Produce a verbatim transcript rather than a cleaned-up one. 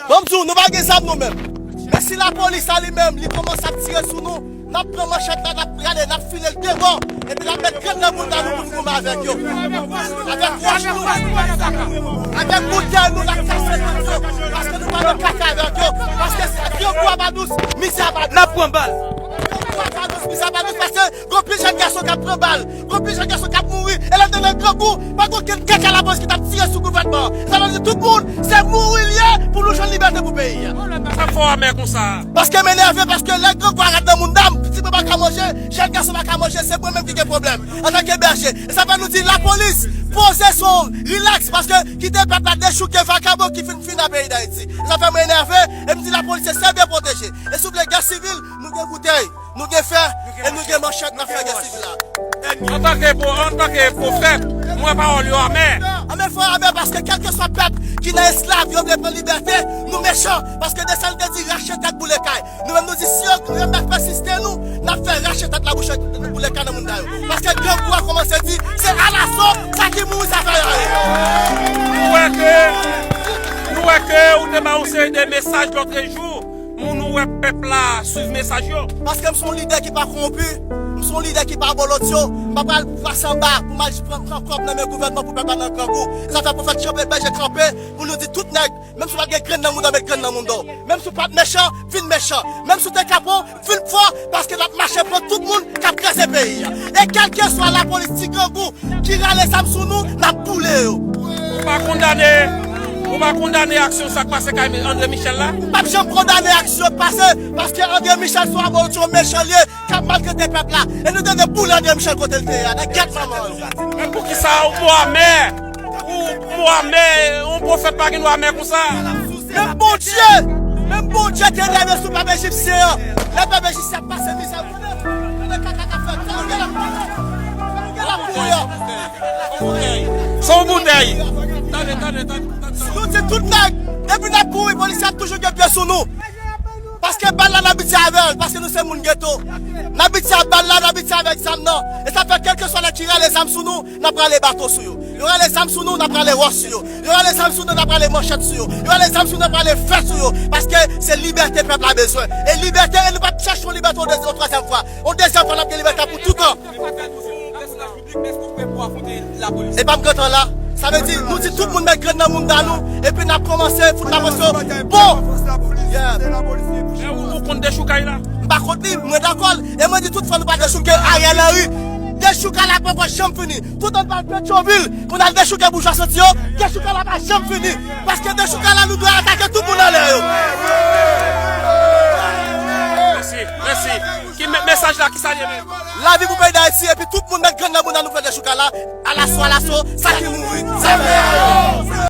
Bon, m di w, nou pa gen zam nou menm. Men si lapolis la li menm, li kòmanse ap tire sou nou, n ap pran manchèt la, n ap rale, n ap file l devò, epi n ap met grenn nan bounda nou pou nou goumen avèk yo. Avèk wòch nou, avèk boutèy nou, n ap kase tèt yo, paske nou pa nan kaka avèk yo, paske se grangou a pa dous, mizè a pa dous. N ap pran bal. Grangou a pa dous, mizè a pa dous, paske gon pil jèn gason k ap pran bal, gon pil jèn gason k ap mouri, e lè n te nan grangou, pa gen okenn kaka lapolis ki t ap tire sou gouvènman an. Sa vle di tout moun, se mouri l ye pou nou jwenn libète pou peyi a. Sa fè w amè konsa? Paske m enève, paske lè grangou a rèd nan moun dam, pitit mwen pa ka manje, jèn gason pa ka manje, se mwen menm ki gen pwoblèm antanke bèje. E sa fè nou di lapolis, poze son, rilaks, paske kite pèp la dechouke vakabon ki fin fin nan peyi Dayiti. E sa fè mwen enève, e m di lapolis se sèl byen pwoteje. E si w vle gè sivil, nou gen boutèy, nou gen fè, e nou gen manchèt, n ap fè gè sivil la. Antanke pwo-, antanke pwofèt, m wè pawòl yo amè. Amè, frè, amè, paske kèlkeswa pèp ki nan esklav, yo vle pran libète, nou mechan, paske de sa nou te di rache tèt boule kay. Nou menm nou di si yo, yo pèsiste nou, n ap fè rache tèt la bouche boule kay nan moun sa yo. Paske grangou a kòmanse di, se alaso, sa ki mouri, sa fè raye. Nou wè ke, nou wè ke ou te ba yon seri de mesaj lòtrejou. Moun ou wè pèp la swiv mesaj yo. Paske m se yon lidè ki pa kowonpi, m se yon lidè ki pa bolotyo, m pa pral pase anba pou m al pran, pran kòb nan men gouvènman pou pèp la nan grangou. Sa fè pwofèt kanpe, bèje kanpe, pou nou di tout nèg, menm si w pa gen grenn nan moun w, met grenn nan moun w. Menm si w pa t mechan, vin mechan. Menm si w te kapon, vin fò, paske n ap mache pran tout moun k ap kraze peyi a. E kèlkeswa lapolis ti grangou, ki rale zam sou nou, n ap boule yo. Ou pa kondane, ou pa kondane aksyon sa k pase kay André Michel la? M p ap janm kondane aksyon k pase, paske André Michel se yon abolotyon mechan l ye, k ap maltrete pèp la. E nou te dwe boule André Michel kote l te ye a, nan gèt manman yo. Men poukisa ou mo amè? Ou mo amè, yon pwofèt pa gen dwa amè konsa. Menm Bondye, menm Bondye te enève sou pèp ejipsyen an. Lè pèp ejipsyen ap pase mizè, tande, tande kaka k ap fèt. Tande l ap, tande l ap kouri an. Se yon boutèy. Tande, tande, tande, tande. Nou di tout nèg, depi n ap kouri, polisye ap toujou gen pye sou nou. Paske bal la n abitye avè l, paske nou se moun geto. N abitye ak bal la, n abitye avèk zam nan. E sa fè kèlkeswa nèg ki rale zam sou nou, n ap rale baton sou yo. Yo rale zam sou nou, n ap rale wòch sou yo. Yo rale zam sou nou, n ap rale manchèt sou yo. Yo rale zam sou nou, n ap rale fè sou yo. Paske se libète pèp la bezwen. E libète, e nou p ap chèche yon libète yon dezyè-, yon twazyèm fwa. Yon dezyèm fwa, n ap gen libète pou toutan. E pa m gentan la. Sa vle di, nou di tout moun met grenn nan mounda nou, epi n ap kòmanse fout lapolis yo. Bon! Yeah. Men ou, ou kont dechoukay la? M pa kont li, mwen dakò l. E mwen di tout fò nou pa dechouke Ariel Henry. Dechoukay la poko janm fini. Toutan n pa al Petyonvil pou n al dechouke boujwa Santi yo, dechoukay la pa janm fini. Paske dechoukay la nou dwe atake tout moun anlè yo. Mèsi, mèsi. Ki me-, mesaj la, ki sa l ye menm? Lavi pou peyi Dayiti, epi tout moun met grenn nan mounda nou fè dechoukay la. Alaso, alaso, sa ki mouri, se fè yo.